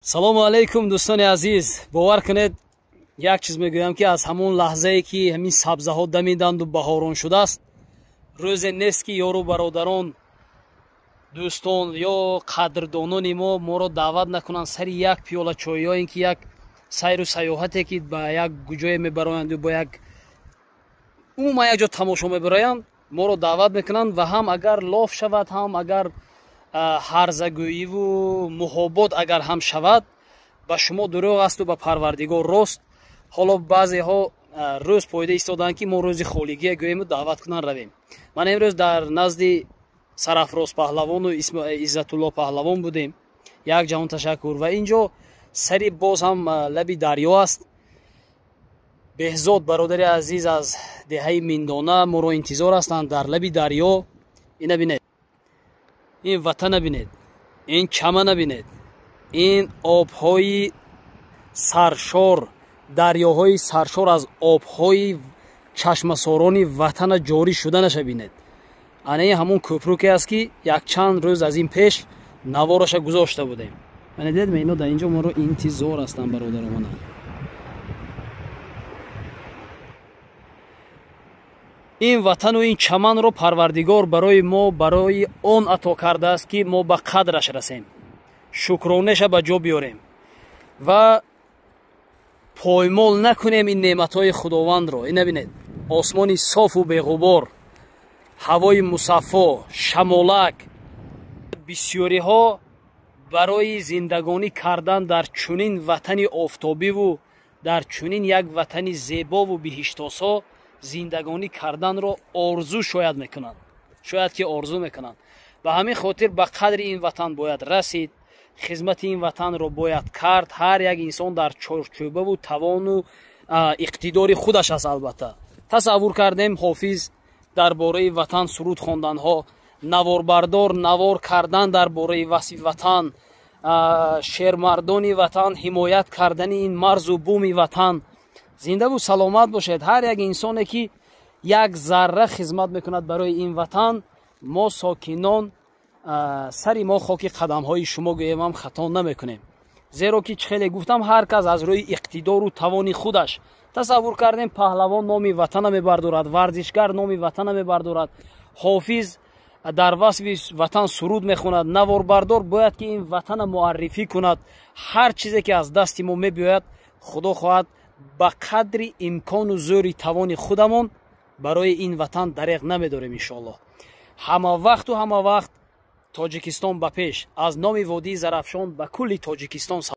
Салому алайкум, дӯстони азиз. Бовар кунед, як чиз мегӯям, ки аз ҳамон лаҳзае ки ҳамин сабзаҳо дамиданду баҳорон шудааст, рӯзе нест, ки ёру бародарон, дӯстон ё қадрдонони мо моро даъват накунанд сари як пиёла чой ё ин ки як сайру саёҳате, ки ба як ҷое мебароянду бо як умуман як ҷо тамошо мебароянд, моро даъват мекунанд. Ва ҳам агар лоф шавад, ҳам агар ҳарзагӯиву муҳобот агар ҳам шавад, ба шумо дурӯғ асту ба Парвардигор рост. Ҳоло баъзеҳо рӯз поида истоданд, ки мо рӯзи холигия гӯему даъват кунанд, равем. Ман имрӯз дар назди Сарафроз паҳлавону Иззатулло паҳлавон будем. Як ҷаҳон ташаккур. Ва ин ҷо сари боз ҳам лаби дарё аст. Беҳзод бародари азиз аз деҳаи Миндона моро интизор ҳастанд дар лаби дарё. Ина бинед, ин ватана бинед, ин чамана бинед, ин обҳои саршор, дарёҳои саршор аз обҳои чашмасорони ватана ҷорӣ шуданаша бинед. Ана ин ҳамон кӯпруке аст, ки якчанд рӯз аз ин пеш навораша гузошта будем. Мана дидед, ино дар инҷо моро интизор ҳастанд, бародаромана. Ин ватану ин чаманро Парвардигор барои мо барои он ато кардааст, ки мо ба қадраш расем, шукронеша ба ҷо биёрем ва поймол накунем ин неъматҳои Худовандро. Ина бинед, осмони софу беғубор, ҳавои мусаффо, шамолак. Бисёриҳо барои зиндагонӣ кардан дар чунин ватани офтобиву дар чунин як ватани зебову биҳиштосо зиндагонӣ карданро орзу шояд мекунанд, шояд ки орзу мекунанд. Ба ҳамин хотир ба қадри ин ватан бояд расид, хизмати ин ватанро бояд кард. Ҳар як инсон дар чорчӯбаву тавону иқтидори худаш аст. Албатта, тасаввур кардем, ҳофиз дар бораи ватан суруд хонданҳо, наворбардор навор кардан дар бораи васфи ватан, шермардони ватан ҳимоят кардани ин марзу буми ватан. Зиндаву саломат бошед. Ҳар як инсоне, ки як зарра хизмат мекунад барои ин ватан, мо сокинон сари мо хоки қадамҳои шумо гӯемам, хато намекунем, зеро ки чӣ хеле гуфтам, ҳар кас аз рӯи иқтидору тавони худаш. Тасаввур кардем, паҳлавон номи ватана мебардорад, варзишгар номи ватана мебардорад, ҳофиз дар васфи ватан суруд мехонад, наворбардор бояд ки ин ватана муаррифӣ кунад. Ҳар чизе ки аз дасти мо мебиёяд, Худо хоҳад, ба қадри имкону зӯри тавони худамон барои ин ватан дареғ намедорем, иншоаллоҳ. Ҳама вақту ҳама вақт Тоҷикистон ба пеш! Аз номи водии Зарафшон ба кулли Тоҷикистон.